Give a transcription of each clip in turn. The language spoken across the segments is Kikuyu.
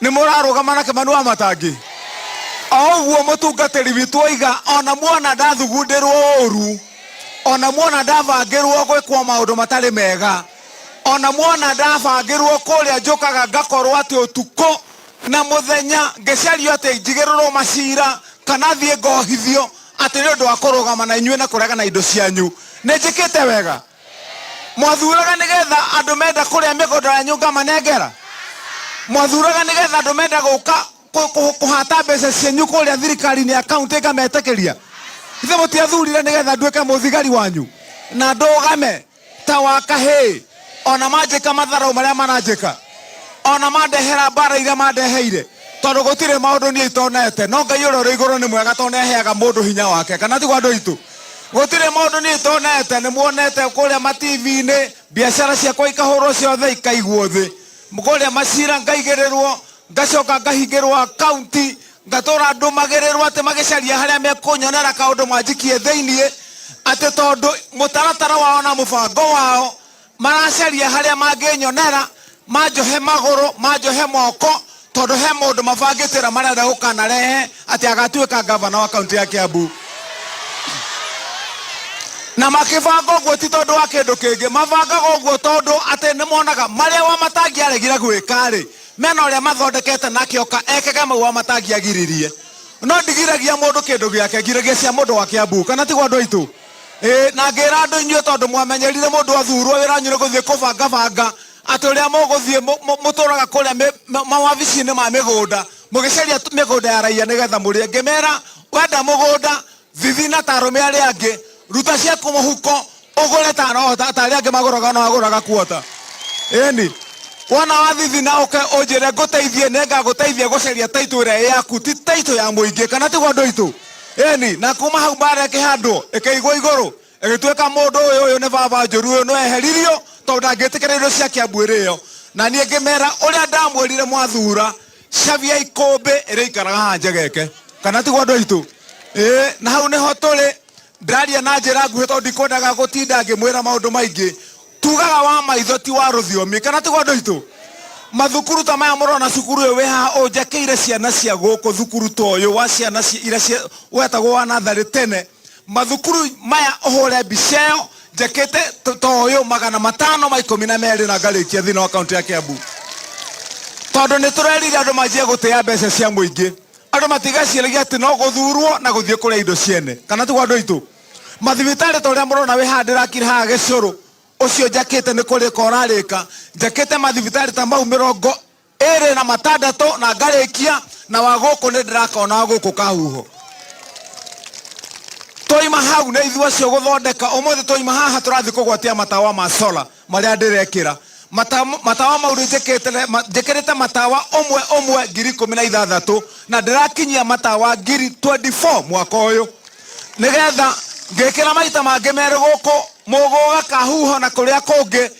Nĩ mũrarũgama na Kĩmani wa Matangi? O ũguo mũtungatĩri witũ oiga, ona muona ndathugundĩrwo ũru, ona muona ndabangĩrwo gwĩkwo maũndũ matarĩ mega, ona muona ndabangĩrwo kũrĩa njũkaga ngakorwo atĩ ũtukũ na mũthenya ngĩcario atĩ njigĩrĩrwo macira kana thiĩ ngohithio atĩ nĩ ũndũ wa kũrũgama na inyuĩ na kũregana indo cianyu. Nĩ njĩkĩte wega? Mwathuraga nĩgetha andũ menda kũrĩa mĩgũnda yanyu ngamanengera? Mwathuraga nĩgetha andũ menda gũka kũhata mbeca cianyu kũrĩa thirikari-inĩ ya kaunti ngametĩkĩria? Ithe mũtiathurire nĩgetha nduĩke mũthigari wanyu na ndũgame ta wa kahĩĩ, ona manjĩka matharau marĩa maranjĩka, ona mandehera mbara iria mandeheire, tondũ gũtirĩ maũndũ niĩ itonete. No Ngai ũrĩa ũrĩ igũrũ nĩ mwega, tondũ nĩaheaga mũndũ hinya wake, kana tiguo andũ aitũ? Gũtirĩ maũndũ niĩ itonete. Nĩ muonete kũrĩa ma TV-inĩ biacara ciakwa ikahũrwo ciothe ikaigwo thĩ, kũrĩa macira ngaigĩrĩrwo, ngacoka ngahingĩrwo akaunti, ngatũra ndũmagĩrĩrwo atĩ magĩcaria harĩa mekũnyonera kaũndũ manjikie thĩiniĩ, atĩ tondũ mũtaratara wao na mũbango wao maracaria harĩa mangĩnyonera manjohe magũrũ, manjohe moko, tondũ he mũndũ mabangĩte ũrĩa marenda gũkanarehe atĩ agatuĩka gavana wa kaunti ya Kiambu. Na makĩbanga ũguo ti tondũ wa kĩndũ kĩngĩ, mabangaga ũguo tondũ atĩ nĩ monaga marĩa Wamatangi aregire gwĩka-rĩ, mena ũrĩa mathondekete nake oka ekage mau Wamatangi agiririe. No ndigiragia mũndũ kĩndũ gĩake, ngiragia cia mũndũ wa Kiambu, kana tiguo andũ aitũ? Ĩĩ, na ngĩra andũ inyuĩ tondũ mwamenyerire mũndũ athurwo wĩra wanyu nĩ gũthiĩ kũbangabanga atĩ ũrĩa mũgũthiĩ mũtũraga kũrĩa mawabici-inĩ ma mĩgũnda mũgĩcaria mĩgũnda ya raia nĩgetha mũrĩe. Ngĩmera wenda mũgũnda thithi na ta arũme arĩa angĩ, ruta ciaku mũhuko ũgũre ta ta arĩa angĩ magũraga, no agũraga kuota. Ĩni wona wathithi na ũke ũnjĩre ngũteithie, nĩngagũteithia gũcaria taitũ ĩrĩa ĩ yaku, ti taitũ ya mũingĩ, kana tiguo andũ aitũ? Ĩni na kuma hau mbara ĩkĩhandwo ĩkĩigwo igũrũ ĩgĩtuĩka mũndũ ũyũ ũyũ nĩ baba njũru, ũyũ nĩ weheririo tondũ ndangĩtĩkĩra indo cia Kiambu ĩrĩo. Na niĩ ngĩmera ũrĩa ndamwĩrire mwathura, cabia ikũmbĩ ĩrĩikaraga haha njegeke, kana tiguo andũ aitũ? Ĩĩ, na hau nĩho tũrĩ. Ndĩraria na njĩra nguhĩ tondũ ndikwendaga gũtinda ngĩmwĩra maũndũ maingĩ. Tugaga wa maitho ti wa rũthiomi, kana tiguo andũ aitũ? Mathukuru ta maya mũrona, cukuru ũyũ wĩ haha ũnjakĩire ciana cia gũkũ, thukuru ta ũyũ wa ciana iria wetagwo wa natharĩ tene. Mathukuru maya ũhũre mbica ĩyo, njakĩte ta ũyũ 512 na ngarĩkia thĩinĩ wa kaunti ya Kiambu, tondũ nĩ tũrerire andũ manjie gũtĩa mbeca cia mũingĩ, andũ matigaciragia atĩ no gũthurwo na gũthiĩ kũrĩa indo ciene, kana tiguo andũ aitũ? Mathibitarĩ ta ũrĩa mũrona wĩ haha ndĩrakire haha Gĩcũrũ, ũcio njakĩte nĩ kũrĩka ũrarĩka. Njakĩte mathibitarĩ ta mau 26 na ngarĩkia, na wa gũkũ nĩ ndĩrakona wa gũkũ Kahuho. Twaima hau nĩ ithuĩ acio gũthondeka. Ũmũthĩ twaima haha tũrathiĩ kũgwatia matawa ma solar marĩa ndĩrekĩra. Matawa mau rĩu njĩkĩrĩte matawa ũmwe ũmwe 16,000, na ndĩrakinyia matawa 24,000 mwaka ũyũ, nĩgetha ngĩkĩra maita mangĩ merĩ gũkũ Mũgũga, Kahuho na kũrĩa kũngĩ.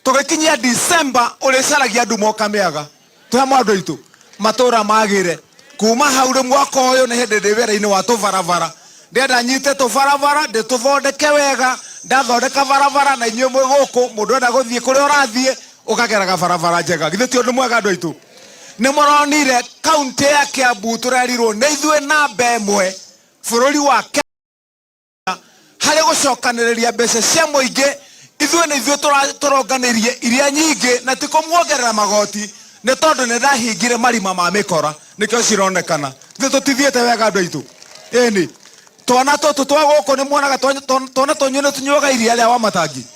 Tũgĩkinyia December ũrĩcaragia nduma ũkamĩaga. Twĩ hamwe andũ aitũ, matũra magĩre. Kuma hau rĩ, mwaka ũyũ nĩ hĩndĩ ndĩ wĩra-inĩ wa tũbarabara, ndĩrenda nyite tũbarabara ndĩtũthondeke wega. Ndathondeka barabara na inyuĩ mwĩ gũkũ, mũndũ enda gũthiĩ kũrĩa ũrathiĩ ũkageraga barabara njega. Githĩ ti ũndũ mwega andũ aitũ? Nĩ mũronire kaunti ya Kiambu tũrerirwo nĩ ithuĩ namba ĩmwe bũrũri wa Kenya harĩ gũcokanĩrĩria mbeca cia mũingĩ. Ithuĩ nĩ ithuĩ tũronganĩrie iria nyingĩ, na ti kũmuongerera magoti, nĩ tondũ nĩ ndahingire marima ma mĩkora, nĩkĩo cironekana. Ithuĩ tũtithiĩte wega andũ aitũ? Ĩni, twana tũtũ twa gũkũ nĩ muonaga twana twanyu nĩ tũnyuaga iria rĩa Wamatangi,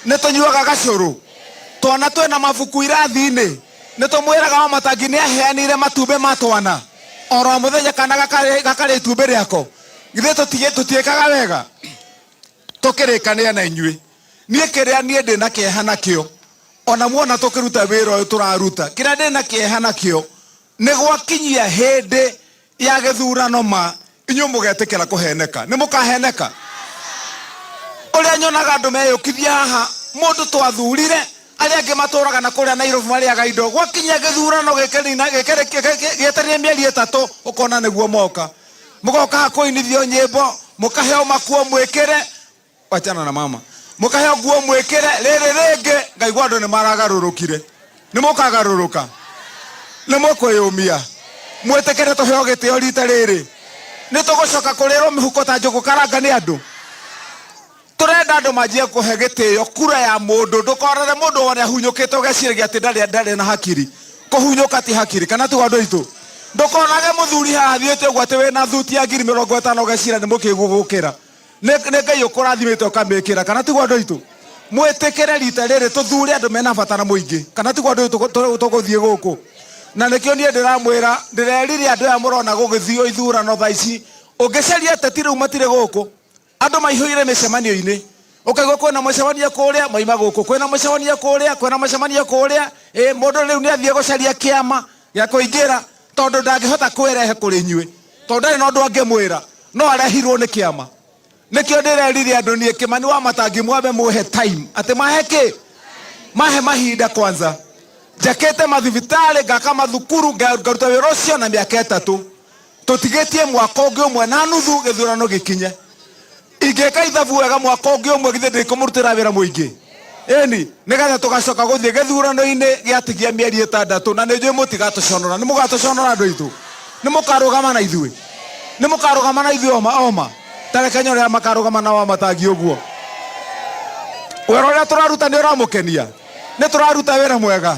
nĩ tũnyuaga gacũrũ, twana twĩna mabuku irathi-inĩ, nĩ tũmwĩraga Wamatangi nĩ aheanire matumbĩ ma twana oro mũthenya, kana gakarĩa itumbĩ rĩako. Githĩ tũtiĩkaga wega tũkĩrĩkanĩra na inyuĩ? Niĩ kĩrĩa niĩ ndĩ na kĩeha nakĩo, ona muona tũkĩruta wĩra ũyũ tũraruta, kĩrĩa ndĩ na kĩeha nakĩo nĩ gwakinyia hĩndĩ ya gĩthurano ma inyuĩ mũgetĩkĩra kũheneka. Nĩ mũkaheneka. Ũrĩa nyonaga andũ meyũkithia haha, mũndũ twathurire, arĩa angĩ matũraga na kũrĩa Nairobi marĩaga indo, gwakinyia gĩthurano gĩetereire mĩeri 3, ũkona nĩguo moka. Mũgoka kũinithio nyĩmbo, mũkaheo makuo mwĩkĩre, wachana na mama, mũkaheo nguo mwĩkĩre, rĩrĩ rĩngĩ ngaigua andũ nĩ maragarũrũkire. Nĩ mũkagarũrũka. Nĩ mũkwĩyũmia mwĩtĩkĩre tũheo gĩtĩo rita rĩrĩ? Nĩ tũgũcoka kũrĩrwo mĩhuko ta njũgũ karanga nĩ andũ? Tũrenda andũ manjie kũhe gĩtĩo kura ya mũndũ. Ndũkorere mũndũ wone ahunyũkĩte ũgeciragia atĩ ndarĩ ndarĩ na hakiri. Kũhunyũka ti hakiri, kana tiguo andũ aitũ? Ndũkonage mũthuri haha athiĩte ũguo atĩ wĩna thuti ya 50,000 ũgecira nĩ mũkĩgu gũkĩra. Nĩ nĩ Ngai ũkũrathimĩte ũkamĩkĩra, kana tiguo andũ aitũ? Mwĩtĩkĩre rita rĩrĩ tũthure andũ mena bata na mũingĩ, kana tiguo andũ aitũ tũgũthiĩ gũkũ? Na nĩkĩo niĩ ndĩramwĩra, ndĩrerire andũ aya mũrona gũgĩthio ithurano thaa ici, ũngĩcaria ateti rĩu matirĩ gũkũ. Andũ maihũire mĩcemanio-inĩ. Ũkaigua kwĩna mũcemanio kũrĩa, maima gũkũ. Kwĩna mũcemanio kũrĩa, kwĩna mũcemanio kũrĩa. Ĩ, mũndũ rĩu nĩ athiĩ gũcaria kĩama gĩa kũingĩra tondũ ndangĩhota kwĩrehe kũrĩ inyuĩ, tondũ ndarĩ na ũndũ angĩmwĩra, no arehirwo nĩ kĩama. Nĩkĩo ndĩrerire andũ niĩ Kĩmani wa Matangi mwambe mũhe time, atĩ mahe kĩ? Mahe mahinda kwanza. Njakĩte mathibitarĩ, ngaka mathukuru, ngaruta wĩra ũcio na mĩaka 3. Tũtigĩtie mwaka ũngĩ ũmwe na nuthu gĩthurano gĩkinye. Ingĩka ithabu wega mwaka ũngĩ ũmwe githĩ ndĩkũmũrutĩra wĩra mũingĩ? Ĩni, nĩgetha tũgacoka gũthiĩ gĩthurano-inĩ gĩatigia mĩeri 6, na nĩ njũĩ mũtigatũconora. Nĩ mũgatũconora andũ aitũ? Nĩ mũkarũgama na ithuĩ? Nĩ mũkarũgama na ithuĩ oma oma? Ta reke nyone arĩa makarũgama na Wamatangi ũguo. Wĩra ũrĩa tũraruta nĩ ũramũkenia? Nĩ tũraruta wĩra mwega?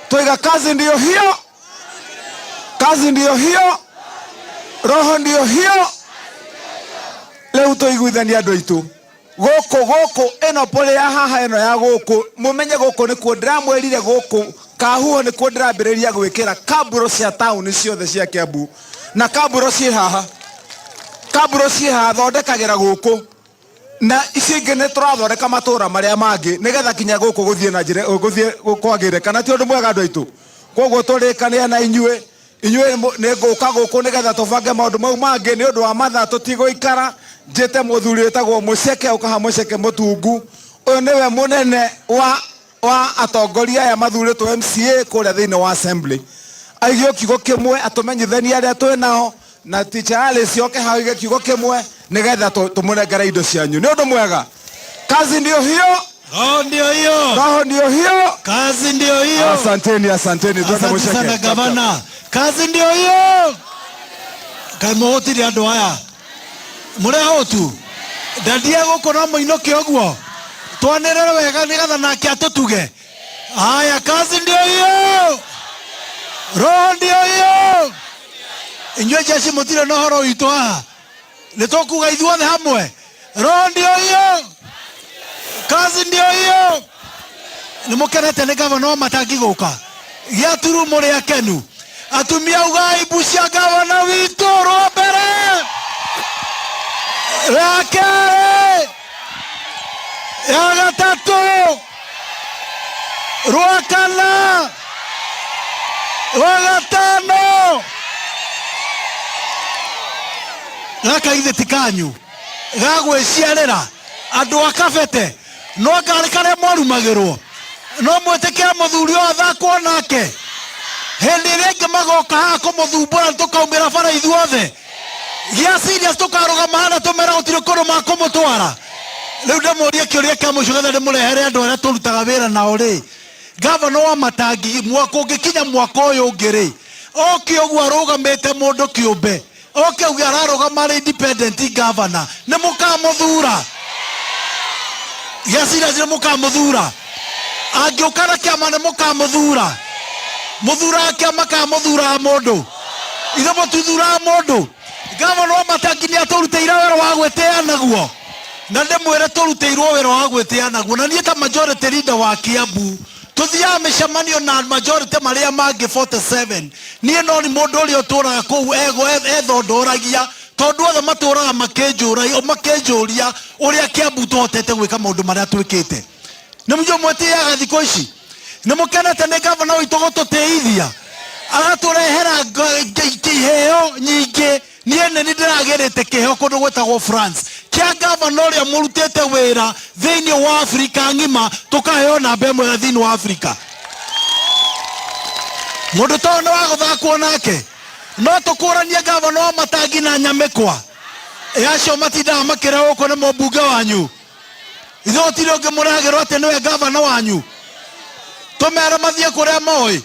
Twaiga kazi ndiyo hiyo. Kazi ndiyo hiyo, roho ndiyo hiyo. Rĩu tũiguithanie andũ aitũ gũkũ gũkũ ĩno pole ya haha ĩno ya gũkũ, mũmenye gũkũ nĩkuo ndĩramwĩrire, gũkũ Kahuho nĩkuo ndĩrambĩrĩria gwĩkĩra kamburo cia taũni ciothe cia Kiambu, na kamburo ciĩ haha, kamburo ciĩ haha, thondekagĩra gũkũ na icio ingĩ nĩ tũrathondeka matũra marĩa mangĩ nĩgetha kinya gũkũ gũthiĩ na njĩra gũthiĩ kwagĩre, kana ti ũndũ mwega andũ aitũ? Koguo tũrĩkanĩre na inyuĩ, inyuĩ nĩ ngũka gũkũ nĩgetha tũbange maũndũ mau mangĩ. Nĩ ũndũ wa mathaa tũtigũikara, njĩte mũthuri wĩtagwo Mũceke, ũkaha Mũceke Mũtungu. Ũyũ nĩwe mũnene wa wa atongoria aya mathurĩtwo MCA kũrĩa thĩinĩ wa assembly. Aigio kiugo kĩmwe atũmenyithanie arĩa twĩ nao, na teacher Alice oke hau aige kiugo kĩmwe nĩgetha tũmũnengere indo cianyu. Nĩ ũndũ mwega. Kazi ndio hiyo. Roho ndio hiyo. Roho ndio hiyo. Kazi ndio hiyo. Asanteni, asanteni. Twende Asante Mũceke. sana gavana. Kazi ndio hiyo. Kaĩ mũhũtire andũ aya? Mũrĩ ahũtu? Ndathie gũkũ no mũinũke ũguo. Twanĩrĩre wega nĩgetha nake atũtuge. Haya, kazi ndio hiyo. Roho ndio hiyo. Inyuĩ jeshi mũtirĩ na ũhoro witũ haha. Nĩ tũkuga ithuothe hamwe. Roho ndio hiyo. Kazi ndio hiyo. Nĩ mũkenete nĩ gavana wa Matangi gũka? Gĩaturu mũrĩ akenu? Atumia ugai mbu cia gavana witũ rwa mbere, rwa kerĩ, ya gatatũ, rwa kana, rwa gatano. Gaka githĩ ti kanyu ga gwĩciarĩra andũ a Kabete, no ngarĩ karĩa mwarumagĩrwo no mwĩtĩkĩra mũthuri ũyũ athakwo nake. Hĩndĩ ĩrĩa ĩngĩ magoka haha kũmũthumbũra tũkaumĩra bara ithuothe gĩa serious, tũkarũgama hana tũmera gũtirĩ kũndũ makũmũtwara. Rĩu ndĩmũrie kĩũria kĩa mũico getha ndĩmũrehere andũ arĩa tũrutaga wĩra nao rĩ. Gavana wa Matangi, mwaka ũngĩkinya mwaka ũyũ ũngĩ rĩ, oke ũguo arũgamĩte mũndũ kĩũmbe, oke auge ararũgama arĩ independent governor, nĩ mũkamũthura? Gĩa serious, nĩ mũkamũthura? Angĩũka na kĩama nĩ mũkamũthura? Mũthuraga kĩama kana mũthuraga mũndũ? Ithe mũtithuraga mũndũ. Gavana wa Matangi nĩ atũrutĩire wĩra wa gwĩtĩa naguo, na ndĩmwĩre tũrutĩirwo wĩra wa gwĩtĩa naguo. Na niĩ ta majority leader wa Kiambu, tũthiaga mĩcemanio na majority marĩa mangĩ 47. Niĩ no nĩ mũndũ ũrĩa ũtũraga kũu ethondoragia, tondũ othe matũraga makĩnjũria ũrĩa Kiambu tũhotete gwĩka maũndũ marĩa twĩkĩte. Nĩ mũnjũ mwĩtĩaga thikũ ici? Nĩ mũkenete nĩ gavana witũ gũtũtĩithia, agatũrehera iheo nyingĩ? Niĩ nĩ ndĩragĩrĩte kĩheo kũndũ gwĩtagwo France kĩa gavana ũrĩa mũrutĩte wĩra thĩinĩ wa Afrika ng'ima, tũkaheo namba ĩmwe thĩinĩ wa Afrika. Mũndũ ta ũyũ nĩ wa gũthakwo nake? No tũkũranie gavana wa Matangi na Nyamĩkwa? Ĩ acio matindaga makĩrehwo gũkũ nĩ mũmbunge wanyu. Ithuĩ gũtirĩ ũngĩ mũrehagĩrwo atĩ nĩwe gavana wanyu. Tũmere mathiĩ kũrĩa moĩ.